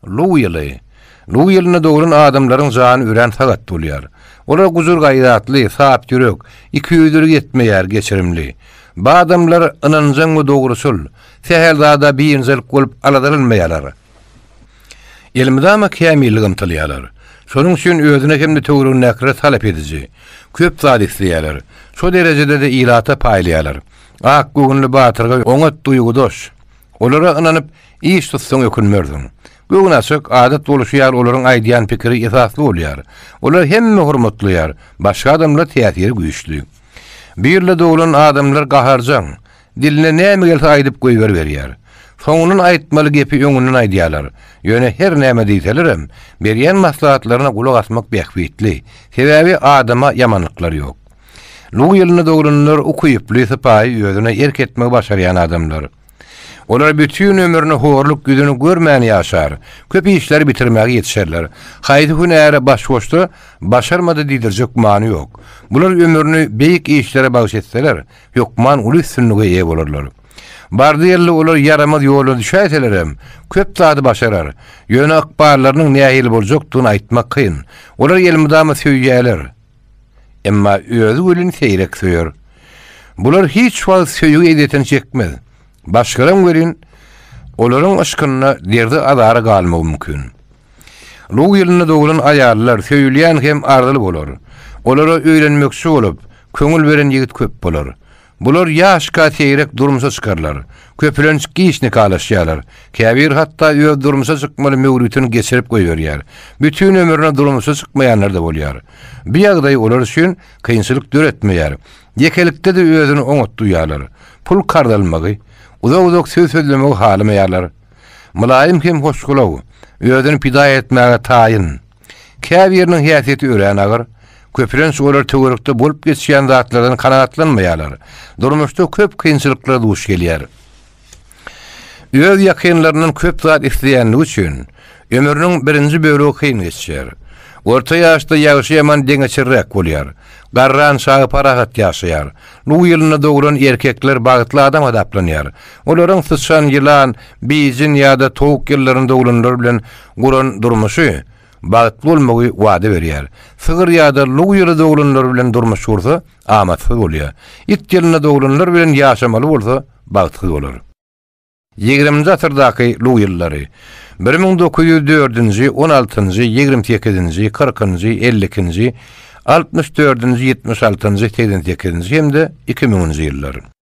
Luw ýyly. Luw ýylynda doglan adamlaryň jany örän sagat bolýar. Olar gujur-gaýratly, sap ýürek, ikiýüzlülik etmeýär, geçirimli. Bu adamlar ynanjaň we dogruçyl, sähel zada biynjalyk bolup aladalanmaýarlar. Elmydama kämillige ymtylýarlar. Şonuň üçin özüne hem-de töweregindäkilere talap ediji. Köp zat isleýärler. Şo derejede-de ilata paýlaýarlar. Ak göwünli batyrgaý oňat duýgudaş. Olara ynanyp, iş tutsaň ökünmersiň. Göwün açyk, adat bolşy ýaly olaryň aýdýan pikiri esasly bolýar. Olar hemme hormatlaýar, başga adamlara täsiri güýçli. Bu ýylda doglan adamlar gaharjaň, diline näme gelse aýdyp goýberiberýär. Soňundan aýtmaly gepi öňünden aýdýarlar. Ýöne her näme diýselerem, berýän maslahatlaryna gulak asmak bähbitli. Sebäbi adama ýamanlyklary ýok. Luw ýylynda doglanlar ukyply, sypaýy, özüne erk etmegi başarýan adamlar. Olar bütin ömrüni horluk ýüzüni görmän ýaşar, köp işleri bitirmäge ýetişerler. Haýsy hünäre baş goşsa, başarmady diýdirjek many ýok. Bular ömrüni beýik işlere bagyş etseler, hökman uly üstünlige eýe bolarlar. Bardy-geldi olar ýaramaz ýola düşäýselerem, köp zady başarar. Ýöne ykballarynyň nähili boljakdygyny aýtmak kyn. Olar elmydama söýýärler. Emma özi welin seýrek söýer. Bular hiç wagt söýgi ezýetini çekmez. Başgalaň welin, olaryň yşkynda derdi-azara galmagy mümkin. Luw ýylynda doglan aýallar söýülýän hem arzyly bolar. Olara öýlenmekçi bolup, köňül beren ýigit köp bolar. Bular ýaşka seýrek durmuşa çykarlar. Köplenç giç nikalaşýarlar. Käbiri hatda öz durmuşa çykmaly möwritini geçirip goýberýär. Bütin ömrüne durmuşa çykmaýanlar-da bolýar. Bu ýagdaý olar üçin kynçylyk döretmeýär. Ýekelikde-de özüni oňat duýýarlar. Pul karz almagy, uzak-uzak söz sözlemegi halamaýarlar. Mylaýym hem hoşgylaw, özüni pida etmäge taýyn. Käbiriniň häsiýeti örän agyr. Köplenç olar töwerekde bolup geçýän zatlardan kanagatlanmaýarlar. Durmuşda köp kynçylyklara duş gelýär. Öz ýakynlaryndan köp zat isleýänligi üçin, ömrüniň birinji bölegi kyn geçýär. Orta ýaşda ýagşy-ýaman deňeçerräk bolýar. Garran çagy parahat ýaşaýar. Luw ýylynda doglan erkekler bagtly adam hasaplanýar. Olaryň syçan, ýylan, bijin ýa-da towuk ýyllarynda doglanlar bilen guran durmuşy bagtly bolmagy wada berýär. Sygyr ýa-da luw ýyly doglanlar bilen durmuş gursa, amatsyz bolýar. It ýylynda doglanlar bilen ýaşamaly bolsa, bagtsyz bolar. Ýigriminji asyrdaky luw ýyllary. 1904-nji, on altynjy, 28-nji, kyrkynjy, ellikinji, altmyş dördünji, ýetmiş altynjy, 88-nji hem-de iki müňünji ýyllar.